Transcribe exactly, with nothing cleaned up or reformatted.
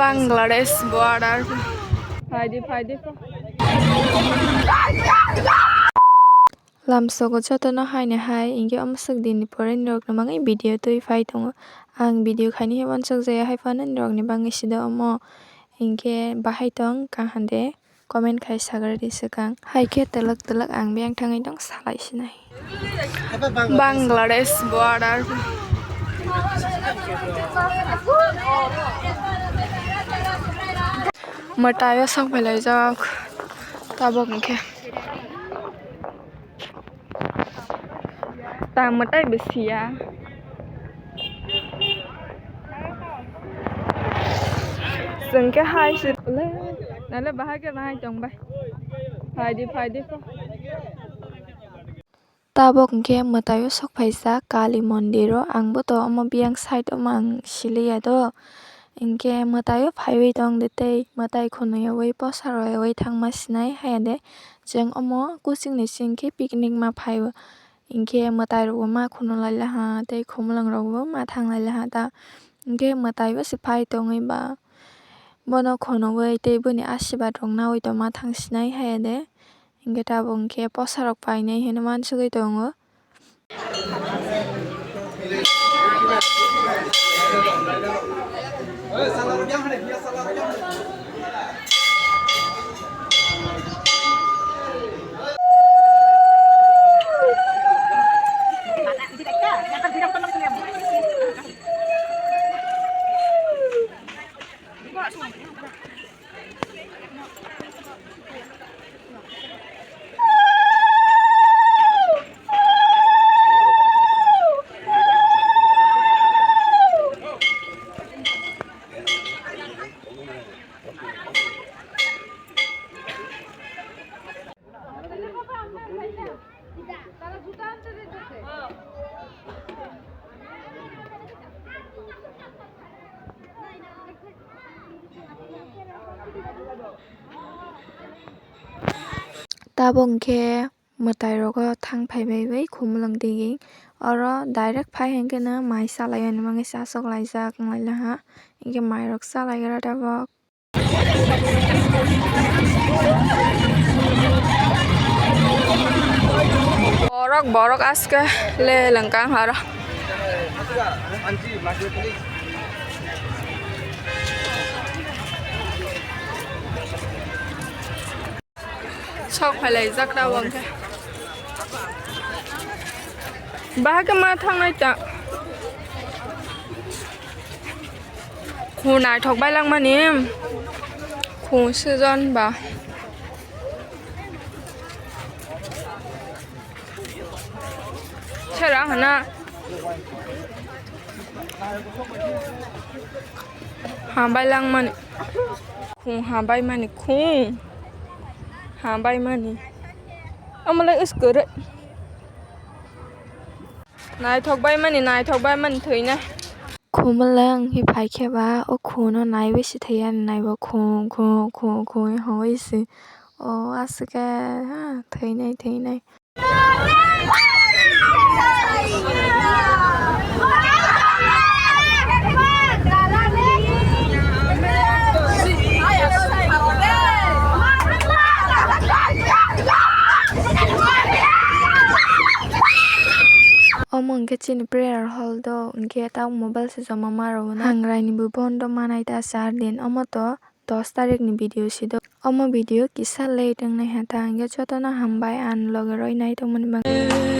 Bangladesh border. Phaidi, phaidi. Lamsogo jotono haino hai, hinkhe omo swk dinni pore norokni bagwi video twi phai tongo. Ang video khaini hwnwi uansuk jaya hai phano norokni bagwi sida omo. Hinkhe bahai tong kaham de comment khai sagra di swkang. Hai khe twlwk twlwk ang biyang thangwi tong salai sinai. Bangladesh border. Mwtaio sok phailaijak tabuk hinkhe. Ta mwtai bisiya. Chwng khe hai se le, nale bahai khe bahai tong bai. Phaidi, phaidi pho. Tabuk hinkhe mwtaio sok phaijak Kali mondiro. Ang bo to omo biyang side omo ang siliya do. Hinkhe mwtaio phaiwi tong de tei mwtai khunui yaui posa royaui thangma sinai haya de. Chwng omo coaching ni sing khe picnic ma phaio. Hinkhe mwtai rok bo ma khunu lai laha tei khumulwng rok bo ma thang lai laha ta. Hinkhe mwtai bo se phai tongwi ba bono khunui tei boni asibad rok naui tongma thang sinai haya de. Hinkhe tabuk hinkhe posa rok painai hinwi uansugwi tongo. Tabuk hinkhe mwtai rogo thang phai bai bai khumulwng digi. Oro direct phai hinkhe no mai salai ani bagwi chasok laijak wng lai laha. Hinkhe mai rok salai gra tabuk. Borok, borok aske le lengkang haro. Sok phailaijak tabuk hinkhe. Bahai khe ma thangnai ta. Khu naithok bailangmani. Khu season ba. Sera hana. Ha bailangmani. Khung ha baimani khung. Ha baimani. Amolai uskore. Naithok baimani, naithok baimani thwina. Khumulwng hi phaikhe ba o khuno naiwi se thwiyani naibo khung khung khung khung hwnwi se. O aswk khe ha thwinai thwinai. Omo hwnkhe chini prayer hall do, hwnkhe ta mobile se joma ma rwo na. Hangrai ni bo bondo manai ta char din, omo to dos tarik ni video si do. Omo video kisa late wng nai ha ta, hwnkhe jotono hambai ang loge roi nai tongmani bagwi.